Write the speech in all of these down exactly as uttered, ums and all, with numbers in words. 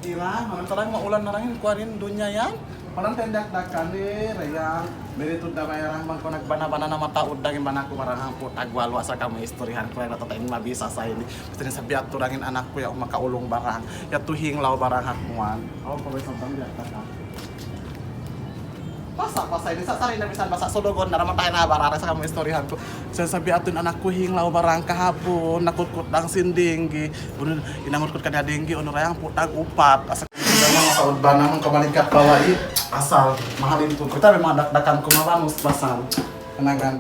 Sila, amun tuud maulan na in kuwan, dunya yan. Parang tendak-tendak kami, Rayang. Meritud na ba yan, bang ku nagbana-bana na mataud daging bana ku, barang hangpu' tagwalu asal kamu istoryahan ku, yan na tuud in mabisa sa ini. Gusto niya sabihan tuud in anak ku, ya, makaulung barang. Ya, tuhing law barang ha kuwan. Oh, pabay sa bang diyak na ka. Pasa, pasa ini sa sari na bisan basa sulugun, naraman tayo na barang sa kamu istoryahan ku. Sa sabi atun anak ku, hinglaw barang kahapun, nakutkut da sin dinggi. Unu, inangutkut kaniya dinggi, unu, Rayang, putang upat. Asa ka naman sa udba naman kamalingkat bawa i. Asal, mahalin po. Kita may mga dakdakan ko mabanus, basal. Kanagan.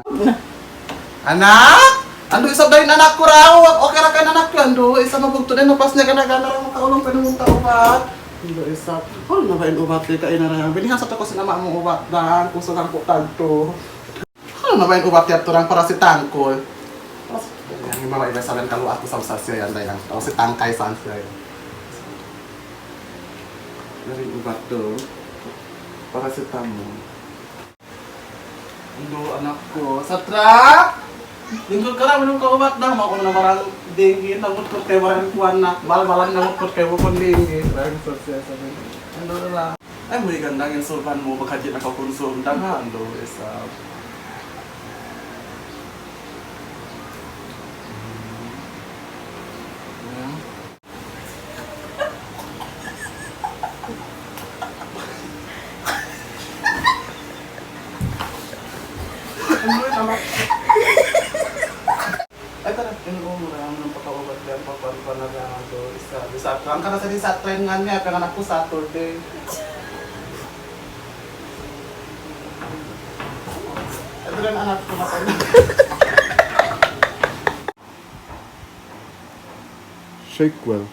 Anak! Andu' isab da in anak ku raw. Okay ra ka in anak ku, andu'. Isab mabugto' da in napas niya, kanagan na raw makaulung pa naman ta ubat. Andu' isab. Unu na ba in ubat ka, ina Rayang? Binihan sa to ku sin ama' mu ubat da. Kusog ang putang to. Unu na ba in ubat yadtu, Rayang, para si Tangkul? Yan, in mama iba salan kalu aku sa usal siya yan, Rayang. O, si Tangkay saan siya yan? Yan in ubat to. Para si Tamu. Andu', anak ku. Satra! Lingkud ka na, minum ka ubat na. Maku na barang dinggi, nakutkut kay barang kuwan na. Bal-balan nakutkut kay bukun dinggi. Barang sosial sabi. Andu' na. Ay, may gandang insultan mu, baka di na kaw kunsum. Danga, andu', isab. Ay, tara, in umura, ang nagpakaubat yan, papan-, panagangan to, isa, isa, ang karasa di sa training niya, panganak ku Saturday. Ito rin anak ku, matay na. Shake well.